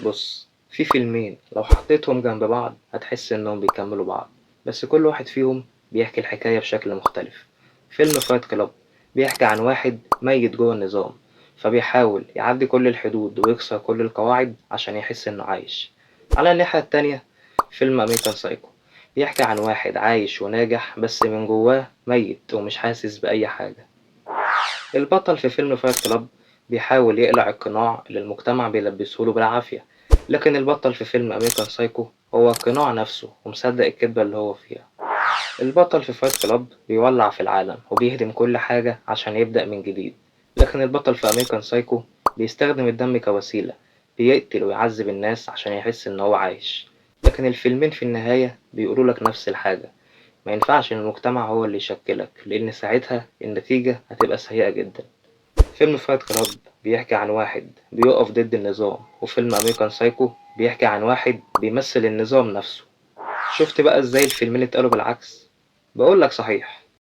بص، في فيلمين لو حطيتهم جنب بعض هتحس إنهم بيكملوا بعض، بس كل واحد فيهم بيحكي الحكاية بشكل مختلف. فيلم Fight Club بيحكي عن واحد ميت جوه النظام، فبيحاول يعدي كل الحدود ويكسر كل القواعد عشان يحس إنه عايش. على الناحية التانية، فيلم American Psycho بيحكي عن واحد عايش وناجح بس من جواه ميت ومش حاسس بأي حاجة. البطل في فيلم Fight Club بيحاول يقلع القناع اللي المجتمع بيلبسهوله بالعافية، لكن البطل في فيلم American Psycho هو القناع نفسه ومصدق الكذبة اللي هو فيها. البطل في Fight Club بيولع في العالم وبيهدم كل حاجة عشان يبدأ من جديد، لكن البطل في American Psycho بيستخدم الدم كوسيلة، بيقتل ويعذب الناس عشان يحس إن هو عايش. لكن الفيلمين في النهاية بيقولوا لك نفس الحاجة: ما ينفعش إن المجتمع هو اللي يشكلك، لأن ساعتها النتيجة هتبقى سيئة جدا. فيلم Fight Club بيحكي عن واحد بيقف ضد النظام، وفيلم American Psycho بيحكي عن واحد بيمثل النظام نفسه. شفت بقى ازاي الفيلمين اتقالوا بالعكس؟ بقولك صحيح،